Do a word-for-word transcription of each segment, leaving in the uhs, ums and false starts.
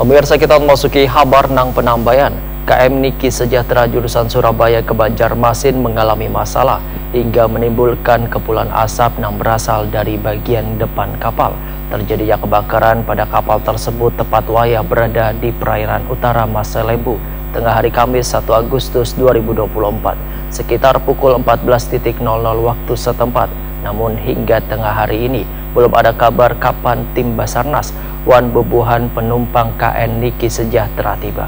Pemirsa, kita memasuki habar nang penambayan. K M Niki Sejahtera jurusan Surabaya ke Banjarmasin mengalami masalah hingga menimbulkan kepulan asap nang berasal dari bagian depan kapal. Terjadinya kebakaran pada kapal tersebut tepat wayah berada di perairan utara Masalembu, tengah hari Kamis satu Agustus dua ribu dua puluh empat, sekitar pukul empat belas titik nol nol waktu setempat. Namun hingga tengah hari ini, belum ada kabar kapan tim Basarnas wan bubuhan penumpang K M Niki Sejahtera tiba.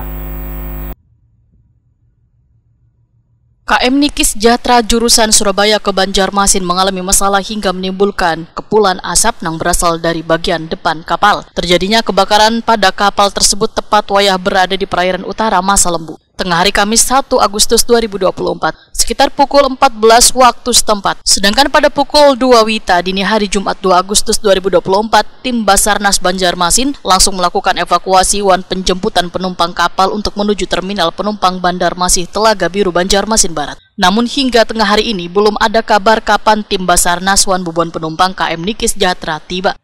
K M Niki Sejahtera jurusan Surabaya ke Banjarmasin mengalami masalah hingga menimbulkan kepulan asap nang berasal dari bagian depan kapal. Terjadinya kebakaran pada kapal tersebut tepat wayah berada di perairan utara Masalembu, tengah hari Kamis satu Agustus dua ribu dua puluh empat, sekitar pukul empat belas waktu setempat. Sedangkan pada pukul dua wita dini hari Jumat dua Agustus dua ribu dua puluh empat, tim Basarnas Banjarmasin langsung melakukan evakuasi wan penjemputan penumpang kapal untuk menuju terminal penumpang Bandar Masih Telaga Biru, Banjarmasin Barat. Namun hingga tengah hari ini belum ada kabar kapan tim Basarnas wan bubuhan penumpang K M Niki Sejahtera tiba.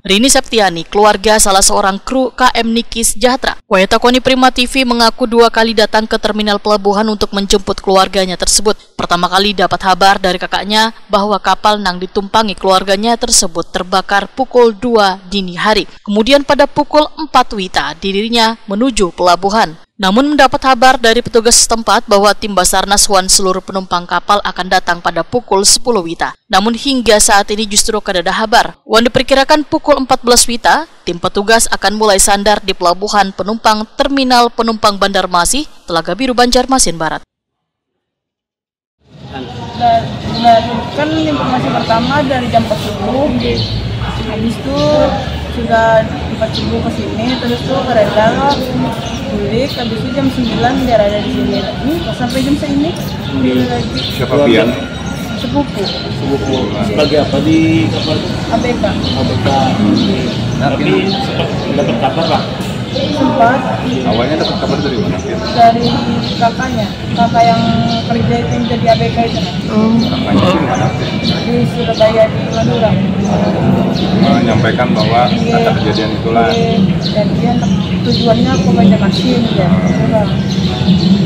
Rini Septiani, keluarga salah seorang kru K M Niki Sejahtera, wayah takoni Prima T V, mengaku dua kali datang ke terminal pelabuhan untuk menjemput keluarganya tersebut. Pertama kali dapat habar dari kakaknya bahwa kapal nang ditumpangi keluarganya tersebut terbakar pukul dua dini hari. Kemudian pada pukul empat wita dirinya menuju pelabuhan. Namun mendapat habar dari petugas setempat bahwa tim Basarnas wan seluruh penumpang kapal akan datang pada pukul sepuluh wita. Namun hingga saat ini justru kadada habar. Wan diperkirakan pukul empat belas wita, tim petugas akan mulai sandar di pelabuhan penumpang terminal penumpang Bandar Masih, Telaga Biru, Banjarmasin Barat. Dari, dari kan informasi pertama dari jam empat subuh. Habis itu sudah empat subuh ke sini, terus tuh kereta bulik, habis itu jam sembilan biar ada di sini lagi sampai jam segini. Lagi. Siapa pian? Sepupu. Sepupu. Sebagai apa di kapal itu? A B K. A B K. Tapi sempat dapat kabar lah. Sempat. Awalnya dapat kabar dari mana, pian? Dari kakaknya, kakak yang kerja itu, yang jadi A B K itu, nah. Kakaknya di mana, pian? Di Surabaya, di Madura. Menyampaikan bahwa Iya. Ada kejadian itulah. Iya. Dan dia tujuannya ke Banjarmasin, ya. Madura.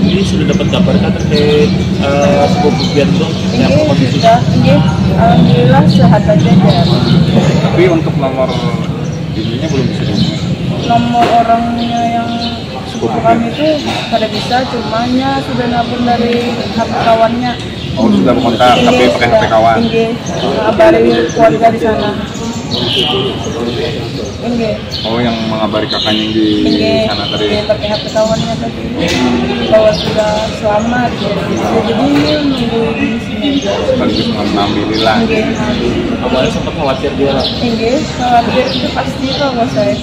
Ini sudah dapat kabar kan terkait eh, sepupu pian tuh yang Ini kondisi sudah, ini alhamdulillah sehat aja, ya. Tapi untuk nomor ininya belum bisa dihubungi. Nomor orangnya yang suka itu pada bisa, cumanya sudah nelpon dari H P kawannya. Oh, sudah mengontak, tapi Iya, pakai sudah. H P kawan. Iya, kabarin keluarga di sana. Iya. Oh, yang mengabari kakaknya yang di Iya, sana tadi. Iya, pakai H P kawannya tadi bahwa sudah selamat, ya. Jadi ini nunggu di sini aja. Sekaligus mengambil lah. Iya. Awalnya sempat khawatir dia lah. Iya, khawatir itu pasti kalau saya.